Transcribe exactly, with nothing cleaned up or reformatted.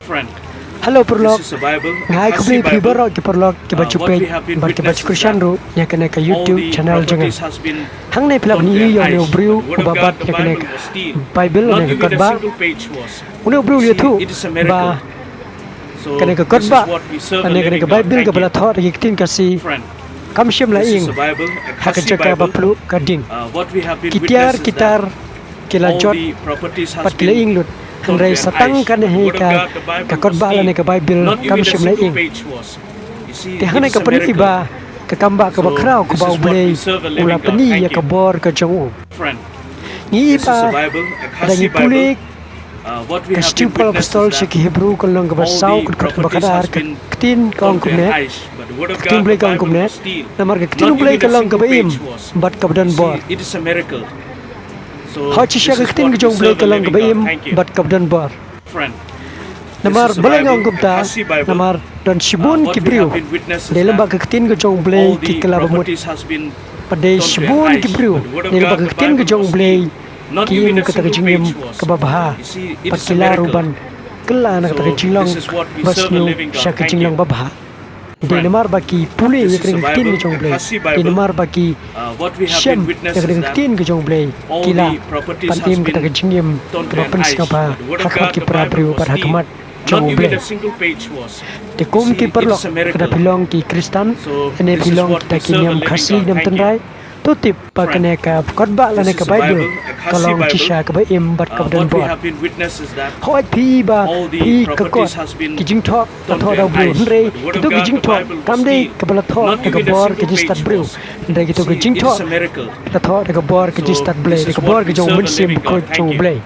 Hello paralok. Nga ai khublei ïa phi baroh ki paralok kiba ju peit bad kiba ju kyrshan ruh ïa kane ka YouTube channel jong nga. Hangne phi lah ban ïohi ïa une u briew uba bat ïa kane ka Bible, ïa kane ka kotbah. Une u briew u ïathuh ba kane ka kotbah lane kane ka Bible kaba la thoh da ki ktien Khasi kam shym la ing ha ka jaka ba pluh ka ding. Ki tiar ki tar ki la jot bad ki la ing lut. Hynrei sa tang kane hi ka, ka kotbah lane ka Bible kam shym la ing. Te hangne ka pyni ba ka kambah kaba khraw kaba U Blei u la pyni ïa ka bor ka jong u. Ngi i ba lada ngi pule ka shithi u Paul Apostol sha ki Hebru ka lynnong kaba saw ka dkhot kaba khatar, ka ktien ka ong kumne, ka ktien U Blei ka ong kumne, namar ka ktien U Blei ka long kaba im bad kaba don bor. Hooid shisha ka ktien ka jong U Blei ka long kaba im bad kaba don bor. Namar balei nga ong kumta? Namar don shibun ki briew, dei lyngba ka ktien ka jong U Blei ki kylla ba mut. Bad dei shibun ki briew, dei lyngba ka ktien ka jong U Blei ki im kata ka jingim kaba bha. Bad ki lah ruh ban kylla na kata ka jinglong ba sniew sha ka jinglong ba bha. Dei namar ba ki pule ïa kane ka ktien ka jong U Blei. Dei namar ba ki shem ïa kane ka ktien ka jong U Blei, ki lah ban im kata ka jingim kaba pynsngewbha ha khmat ki para briew bad ha khmat jong U Blei. Te kum ki paralok, lada phi long ki Khristan lane phi long kita ki niam Khasi niam tynrai, to tip ba kane ka kotbah lane ka Bible ka long shisha kaba im bad kaba don bor. Hooid phi i ba phi i ka kot, ki jingthoh la thoh da u briew, hynrei kito ki jingthoh kam dei kaba la thoh da ka bor ka jingstad briew, hynrei kito ki jingthoh la thoh da ka bor ka jingstad Blei, da ka bor ka jong U Mynsiem Bakhuid jong U Blei.